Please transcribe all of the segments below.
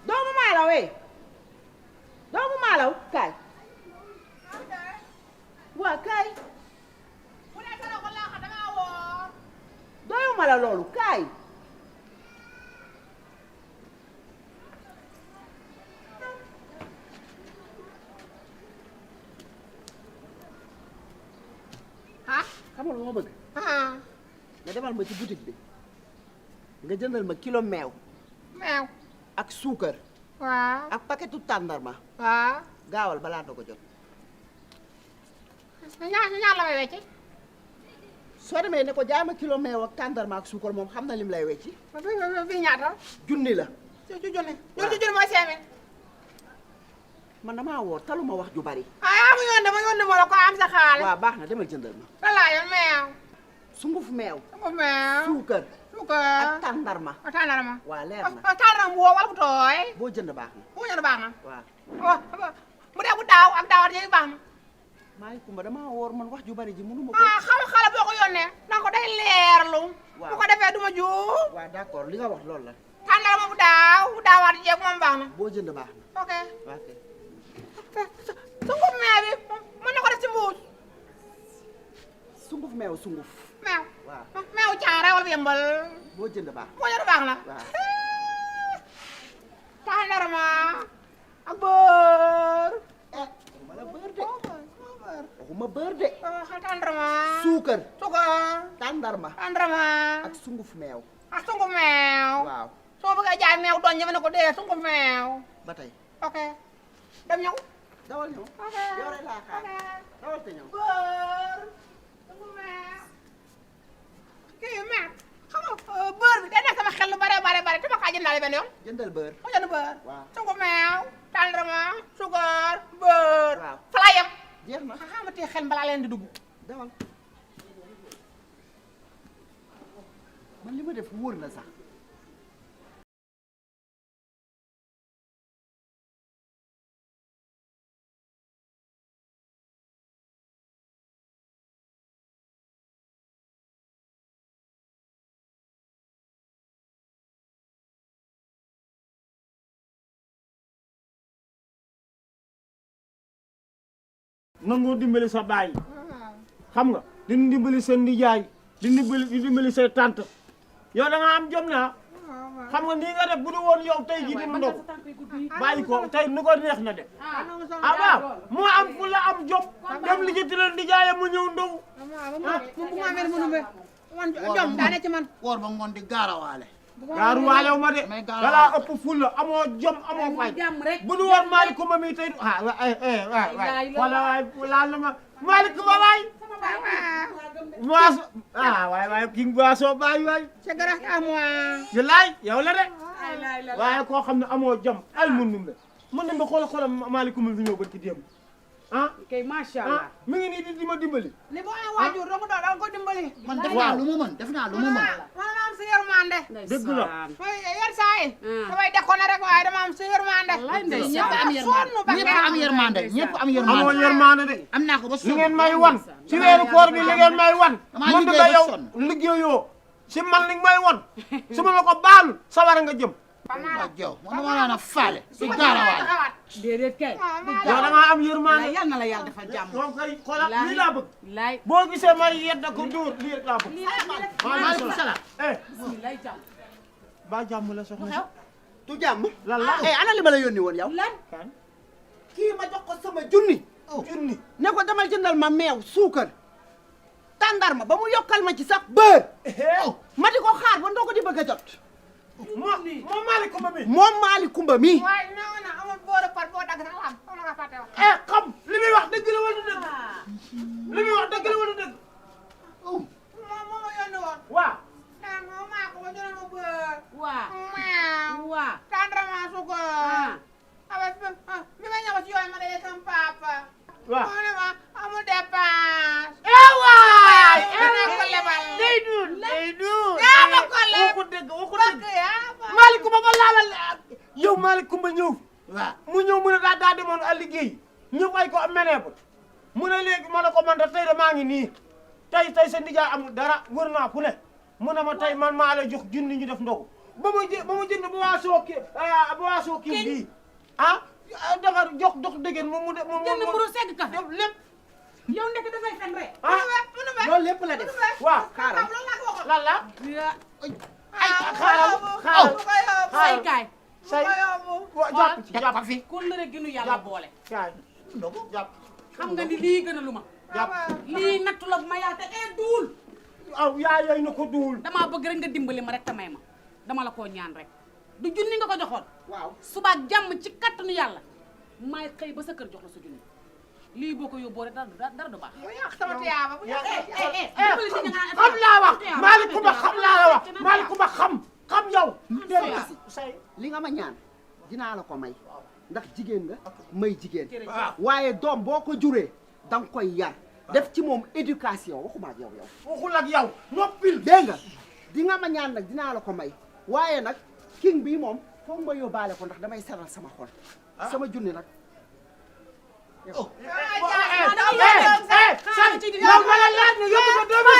doomu maalaw doomu maalaw kaay waa kaay doyuma la loolu kaay xam nga lu ma bëgg nga demal ma ci boutique bi nga jëndal ma kilo meew ak suukar waaw ak paquetu tàndarma waaw gaawal balaa doo ko jot ñaar la may wecci soo demee ne ko jaay ma kilo meew ak tàndarma ak suukar moom xam na lim lay wecci bi ñaata junni la junni mooy 5000 man damaa woor taluma wax ju bari ma yónni ma la ko am sa xaalis waaw baax na demal jëndal ma la laa yoon meew sunguf meew meew suukar suukar ak tàndarma tàndarma waa leer na tàndarma bu woo wala bu tooy boo jënd baax na bu jënd baax na waaw bu dee bu daaw ak daawat yooyu baax na maa ngi kumba damaa woor man wax ju bari ji mënu ma ko xale boo ko yónnee danga ko day leerlu bu ko defee du ma juum waaw d'accord li nga wax loolu la tàndarma bu daawaat jeeg moom baax na boo jënd baax na ok waaw sunguf meew bi mën na ko def ci mbuus sunguf meew sunguf meew waaw meew caare wala yëmbal boo jënd baax boo jënd baax na waaw tàndarma ak beurre waxuma la beurre de waxuma beurre de tàndarma suukar suukar tàndarma ak sunguf meew ak sunguf meew waaw soo bëggee jaay meew doon ñëw ne ko dee sunguf meew ba tey ok dem ñëw dawal ñëw yow rek laa xaar dawal te ñëw beurre sunguf meew kii meew xam nga beurre bi day nekk sama xel lu bare te ma kaa jëndaale benn yoon jëndal beurre mu jënd beurre waaw sunguf meew tàndarma suukar beurre waaw fa laa yem jeex na xamatee xel balaa leen di dugg dawal man li ma def wóor na sax nangoo dimbali sa baay xam nga di dimbali seen nijaay di dimbali say tante yow da nga am jom naa xam nga nii nga def bu du woon yow tey jii dina ndog bàyyi ko tey nu ko neex na def waaw moo am fu la am jom dem liggéey leen nijaayam mu ñëw ndog jom daane ci man woor ba ngoon di gaarawaale gaaru waalew ma de dalaa ëpp ful la amoo jom amoo fay bu du woon Malick Coumba mi tey waay wala waay laal na ma Malick Coumba waay waay king boisson baay waay c'est grâce à moi ci laay yow la de waaye koo xam ne amoo jom ay Mandoumbe xoolal Malick Coumba fi ñëw ba ci démb kay macha allah mi ngi nii di ma dimbali li boo am waajur dong da nga ko dimbali man def naa lu ma mën def naa lu ma mën man dama am sa yërmande dëgg la yer saa yi damay dekkoon rek waaye dama am sa yërmande ñëpp am yërmande ñëpp am yërmande amoo yërmande de am naa ko ba li ngeen may wan ci weeru koor bi li ngeen may wan Mandoumbe yow liggéeyoo si man li may wan su ma la ko baalu sawara nga jëm waaw jow man dama naan a faale di gaarawaale déedéet kay yow da ngaa am yërmande yal na la yàlla defal jàmm moom kay xoolal lii laa bëgg boo gisee may yedda ko dóor lii rek laa bëgg maaleykum salaam ba jàmm la soxna si tu jàmm lan la ana li ma la yónni woon yow kan kii ma jox ko sama junni junni ne ko demal jëndal ma meew suukar tàndarma ba mu yokkal ma ci sax beurre ma di ko xaar ba ndoo ko di bëgg a jot moom Malick Coumba mi moom Malick Coumba mi waaye nee na amul boore par boo dagg sax la am xam nga fàtte wax xam li muy wax dëgg la wala dëgg li muy wax dëgg la wala dëgg moom moo ma yónni woon waaw nee moom maa ko ba jëlee ma beurre waaw tàndarma suukar bi ma ñëw ci yooyu ma daje sama papa waaw moo ne ma amul dépense waay ko lebal day dul yaa ma ko leb waxu dëgg waxu dëgg yaa ma Malick Coumba ba laalal yow Malick Coumba ñëw waaw mu ñëw mu ne daa demoon a liggéey ñu fay ko meneebu mu ne léegi ma ne ko man da tey de maa ngi nii tey sa nijaay amul dara wër naa fu ne mu ne ma tey man maa lay jox junni ñu def ndogu ba ma jënd boisson kii bii ah dafa jox dox dëggeen mu jënd mburu segg café lépp yow ndek dafay fen rek loolu lépp la def waaw xaaral lan la ay xaaral say kaay say jàpp fi kon la rek gënu yàlla boole kaay ndogu jàpp xam nga ni lii gën a lu ma lii nattu la ma yaa te duul aw yaa yooyu na ko duul damaa bëgg rek nga dimbali ma rek te may ma dama la koo ñaan rek du junni nga ko joxoon waaw subaak jàmm ci kattanu yàlla maay xëy ba sa kër jox la sa junni lii boo ko yóbboo rek dara du baax sama tiyaaba bu xam laa wax Malicoumba xam laa la wax Malicoumba xam yow say li nga ma ñaan dinaa la ko may ndax jigéen nga may jigéen waaye doom boo ko juree danga koy yar def ci moom éducation waxuma ak yow waxul ak yow noppil dégg nga di nga ma ñaan nag dinaa la ko may waaye nag king bii moom foog ma yóbbaale ko ndax damay seral sama xol sama junni nag yow ma la laaj ne yóbbu ko doomu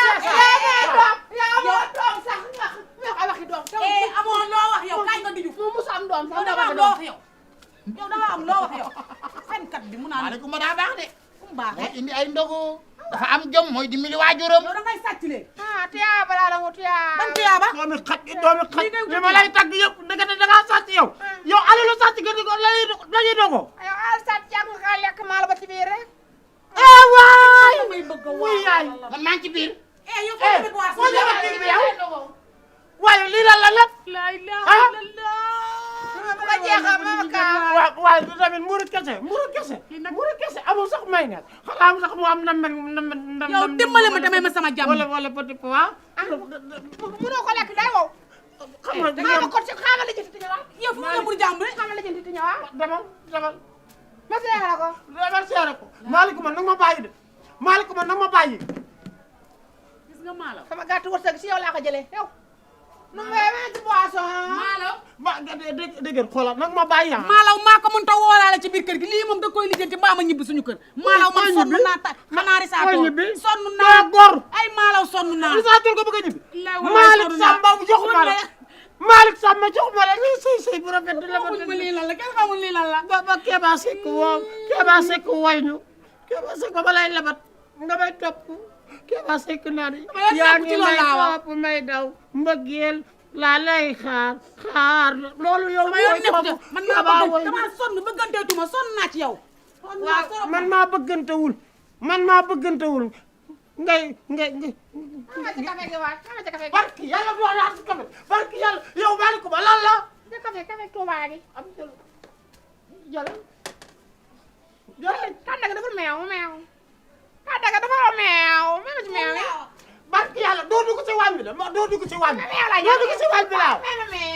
amoo loo wax yow kaay nga diju musu am doom sax dama am loo wax yow da nga am loo wax yow fenkat bi mu naan Malicoumba daa baax de kum baax moo indi ay ndogu dafa am jom mooy dimbali waajuram yow da ngay sàcc léegi tiyaaba laa la mu tiyaaba ban tiyaaba doomi xaj li ma lay tagg yëpp ndekete da ngaa sàcc yow alalu sàcc nga di ko lañuy dogo yow al sat jàng nga lekk maal ba ci biir rek waay may bëgg wuy yaay man maa ngi ci biir yow foo demee boisson waaye lii lan la lépp la ilaha illallah nga jeexal ma ka waaye du tamit mburu kese amul sax may ne xanaa am sax mu am na yow dimbali ma damay ma sama jàmm wala petit pois mënoo ko lekk day wow xam nga xaaral ko ci xaaral la jënd ti ñëwaat yow fu mu la bur jàmm rek xaaral la jënd ti ñëwaat demal ma seera ko demal seere ko Malicoumba nag ma bàyyi de Malicoumba nag ma bàyyi gis nga maalo sama gàtt wërsëg si yow laa ko jëlee yow nu mu ci boisson maalo ba dégg xoolal nag ma bàyyi maalaw maa ko mën ta woolaale ci biir kër gi lii moom da koy lijjanti mbaa ma ñibbi suñu kër maalaw man sonn naa ta xanaa risaatool sonn naa gor ay maalaw sonn naa risaatool ko bëgg a ñibbi Malick Samba jox ma la Malick Samba jox ma la lii sëy bu rafet la xamul ma lii lan la kenn xamul lii lan la ba Kéba Seck way ñu Kéba Seck ba lay labat nga may topp Kéba Seck naa di yaa ngi may topp may daw mbëggeel laa lay xaar loolu yow ma yoon nekk man maa sonn bëgganteetuma sonn naa ci yow man maa bëggantewul ngay café gi waay café gi barki yàlla boo laa si café barki yàlla yow Malicoumba lan la café Touba gi am jël kàddaga dafa meew kàddaga dafa meew ci meew barki yàlla doo dugg ci waañ bi la doo dugg ci waañ bi meew la doo dugg ci waañ bi laaw meew